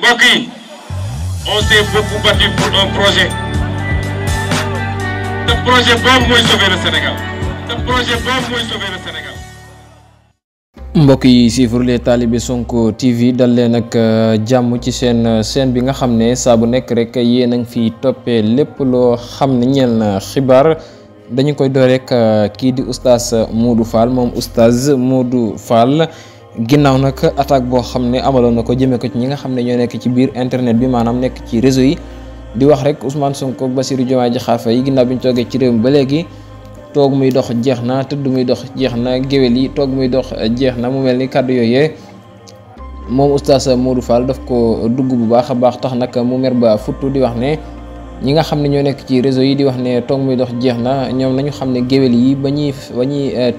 mbokk yi on s'est beaucoup battu pour un projet te projet boobu mooy sauver le Sénégal mbokk yi suivre les talibé Sonko TV dal leen ak jàmm ci seen chaîne bi nga xam ne saa bu nekk rek yéen a ngi fi toppee lépp loo xam ne ñeel na xibaar dañu koy door rek kii di oustaz Modou Fall moom oustaz Modou Fall ginnaaw nag attaque boo xam ne amaloon na ko jëmee ko ci ñi nga xam ne ñoo nekk ci biir internet bi maanaam nekk ci réseau yi di wax rek Ousmane Sonko ak Bassirou Diomaye Diakhar Faye ginnaaw bi ñu toogee ci réew mi ba léegi toog muy dox jeex na tëdd muy dox jeex na géwél yi toog muy dox jeex na mu mel ni kàddu yooyee moom oustaz Modou Fall daf ko dugg bu baax a baax tax nag mu mer ba futtu di wax ne ñi nga xam ne ñoo nekk ci réseau yi di wax ne toog muy dox jeex na ñoom nañu xam ne géwél yi ba ñuy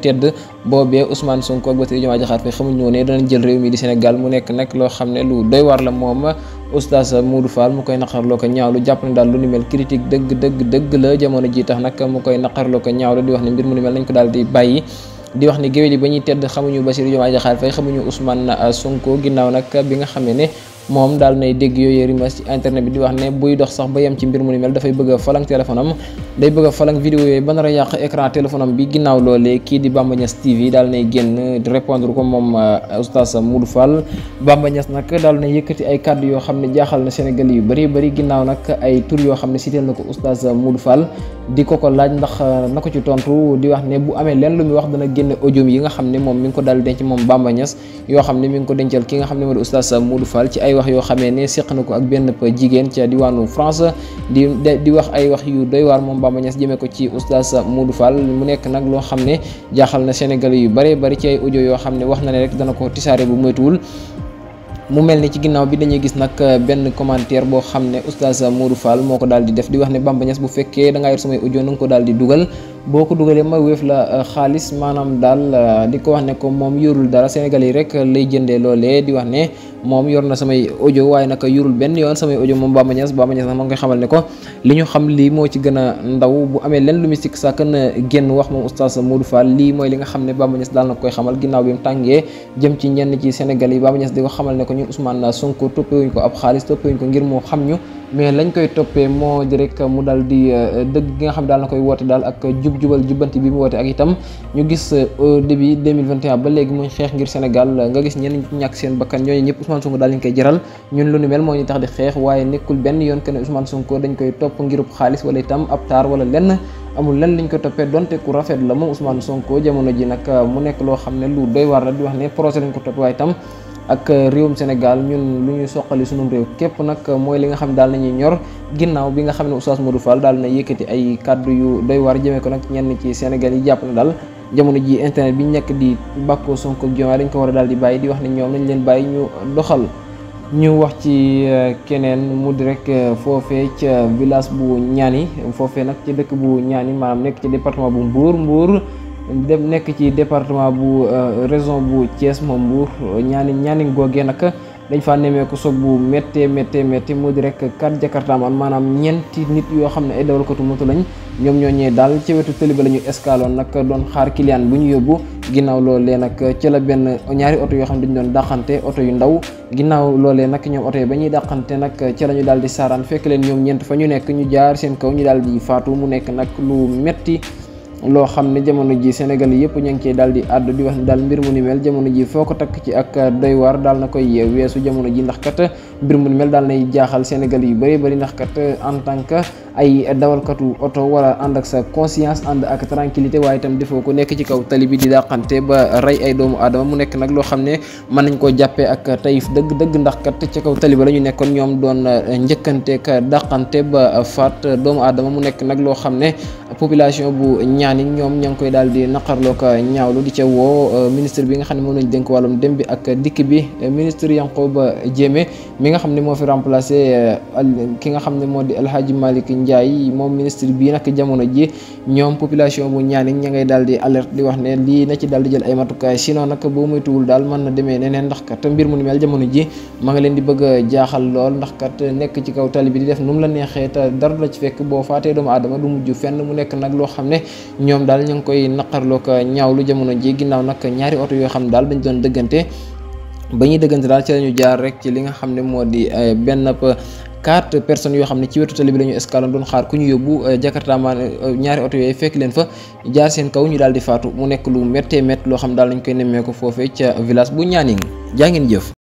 tedd boobee Ousmane Sonko ak Bassirou Diomaye Diakhar Faye xamuñu ne danañ jël réew mi di Sénégal mu nekk nag loo xam ne lu doy war la moom oustaz Modou Fall mu koy naqarloo ko ñaawlu jàpp ne daal lu ni mel critique dëgg la jamono ji tax nag mu koy naqarloo ko ñaawlu di wax ne mbir mu ni mel nañ ko daal di bàyyi di wax ne géwél yi ba ñuy tedd xamuñu Bassirou Diomaye Diakhar Faye xamuñu Ousmane Sonko ginnaaw nag bi nga xamee ne moom daal nay dégg yooyu rimas ci internet bi di wax ne buy dox sax ba yem ci mbir mu ni mel dafay bëgg a falang téléphone am day bëgg a falang vidéo yooyu ba nar a yàq écran téléphone am bi ginnaaw loolee kii di Bamba Niass TV daal nay génn répondre ko moom oustaz Modou Fall Bamba Niass nag daal na yëkkati ay kàddu yoo xam ne jaaxal na Sénégal yu bëri ginnaaw nag ay tur yoo xam ne citeel na ko oustaz Modou Fall di ko laaj ndax na ko ci tontu di wax ne bu amee leen lu muy wax dana génne audio yi nga xam ne moom mi ngi ko daal denc moom Bamba Niass yoo xam ne mi ngi ko dencal ki nga xam ne moo di oustaz Modou Fall ci ay wax yoo xamee ne seq na ko ak benn jigéen ca diwaanu France di wax ay wax yu doy waar moom Bamba Niass jëmee ko ci oustaz Modou Fall mu nekk nag loo xam ne jaaxal na Sénégal yu bari ci ay audio yoo xam ne wax na ne rek dana ko tisaare bu moytuwul mu mel ni ci ginnaaw bi dañuy gis nag benn commentaire boo xam ne oustaz Modou Fall moo ko daal di def di wax ne Bamba Niass bu fekkee da ngaa yor samay audio na nga ko daal di dugal boo ko dugalee ma wéef la xaalis maanaam daal di ko wax ne ko moom yorul dara Sénégal yi rek lay jëndee loolee di wax ne moom yor na samay audio waaye nag yorul benn yoon samay audio moom Bamba Niass nag ma ngi koy xamal ne ko li ñu xam lii moo ci gën a ndaw bu amee lenn lu mystique sàkk na génn wax moom oustaz Modou Fall lii mooy li nga xam ne Bamba Niass daal na koy xamal ginnaaw bi mu tàngee jëm ci ñenn ci Sénégal yi Bamba Niass di ko xamal ne ko ñun Ousmane Sonko toppewuñ ko ab xaalis toppewuñ ko ngir moo xam ñu mais lañ koy toppee moo di rek mu dal di dëgg gi nga xam daal na koy woote daal ak jubal jubbanti bi mu woote ak itam ñu gis au début 2021 ba léegi muy xeex ngir Sénégal nga gis ñenn ñi ñàkk seen bakkan ñooñu ñëpp Ousmane Sonko daal lañ koy jaral ñun lu ni mel moo ñu tax di xeex waaye nekkul benn yoon que ne Ousmane Sonko dañ koy topp ngirub xaalis wala itam ab taar wala lenn amul lenn liñ ko toppee donte ku rafet la moom Ousmane Sonko jamono ji nag mu nekk loo xam ne lu doy war la di wax ne projet lañ ko toppee waaye itam ak réewum Sénégal ñun lu ñuy soqali sunum réew képp nag mooy li nga xam daal nañuy ñor ginnaaw bi nga xam ne oustaz Modou Fall daal na yëkkati ay kàddu yu doy waar jëmee ko nag ñenn ci Sénégal yi jàpp ne daal jamono ji internet bi ñu nekk di bàkkoo Sonko ak Diomaye dañ ko war a daal di bàyyi di wax ne ñoom nañ leen bàyyi ñu doxal ñu wax ci keneen mu di rek foofee ca village bu Niani foofee nag ci dëkk bu Niani maanaam nekk ci département bu Mbour dem nekk ci département bu région bu Thiès moom Mbour ñaani googee nag dañ faa nemmeeku soog bu méttee mu di rek 4 jakartaamaan maanaam ñeenti nit yoo xam ne ay dawalkatu moto lañ ñoom ñoo ñëwee daal ci wetu tëli ba la ñu escaloon nag doon xaar client bu ñu yóbbu ginnaaw loolee nag ci la benn ñaari oto yoo xam ne dañu doon dàqante oto yu ndaw ginnaaw loolee nag ñoom oto yi ba ñuy dàqante nag ci la ñu daal di saaraan fekk leen ñoom ñeent fa ñu nekk ñu jaar seen kaw ñu daal di faatu mu nekk nag lu metti loo xam ne jamono ji Sénégal yëpp ñu ngi cee daal di àddu di wax ne daal mbir mu ni mel jamono ji foo ko takk ci ak doy waar daal na koy weesu jamono ji ndax kat mbir mu ni mel daal nay jaaxal Sénégal yu bëri ndax kat en tant que ay dawalkatu oto war a ànd ak sa conscience ànd ak tranquillité waaye itam defoo ko nekk ci kaw tali bi di dàqante ba rey ay doomu aadama mu nekk nag loo xam ne mën nañ koo jàppee ak tayif dëgg ndax kat ci kaw tali ba la ñu nekkoon ñoom doon njëkkanteek dàqante ba faat doomu aadama mu nekk nag loo xam ne population bu Niani ñoom ña ngi koy daal di naqarloo ko ñaawlu di ca woo ministre bi nga xam ne moom lañ dénk wàllum dem bi ak dikk bi ministre Yankhoba Diémé mi nga xam ne moo fi remplacé ki nga xam ne moo di El Hadji Malick Ndiaye moom ministre bii nag jamono ji ñoom population bu Niani ña ngay daal di alerte di wax ne lii na ci daal di jël ay matukaay sinon nag boo moytuwul daal mën na demee neneen ndax kat mbir mu ni mel jamono ji ma nga leen di bëgg a jaaxal lool ndax kat nekk ci kaw tali bi di def nu mu la neexee te dara la ci fekk boo faatee doomu aadama du mujj fenn mu nekk nag loo xam ne ñoom daal ñu ngi koy naqarloo ko ñaawlu jamono ji ginnaaw nag ñaari oto yoo xam ne daal dañ doon dëggante ba ñuy dëggante daal ci lañu jaar rek ci li nga xam ne moo di benn 4 personnes yoo xam ne ci wetu tali bi la ñu escalon doon xaar ku ñu yóbbu Jakarta maan ñaari oto yooyu fekk leen fa jaar seen kaw ñu daal di faatu mu nekk lu méttee métt loo xam daal lañ koy nemmee ko foofee ca village bu Nianing jaa ngeen jëf.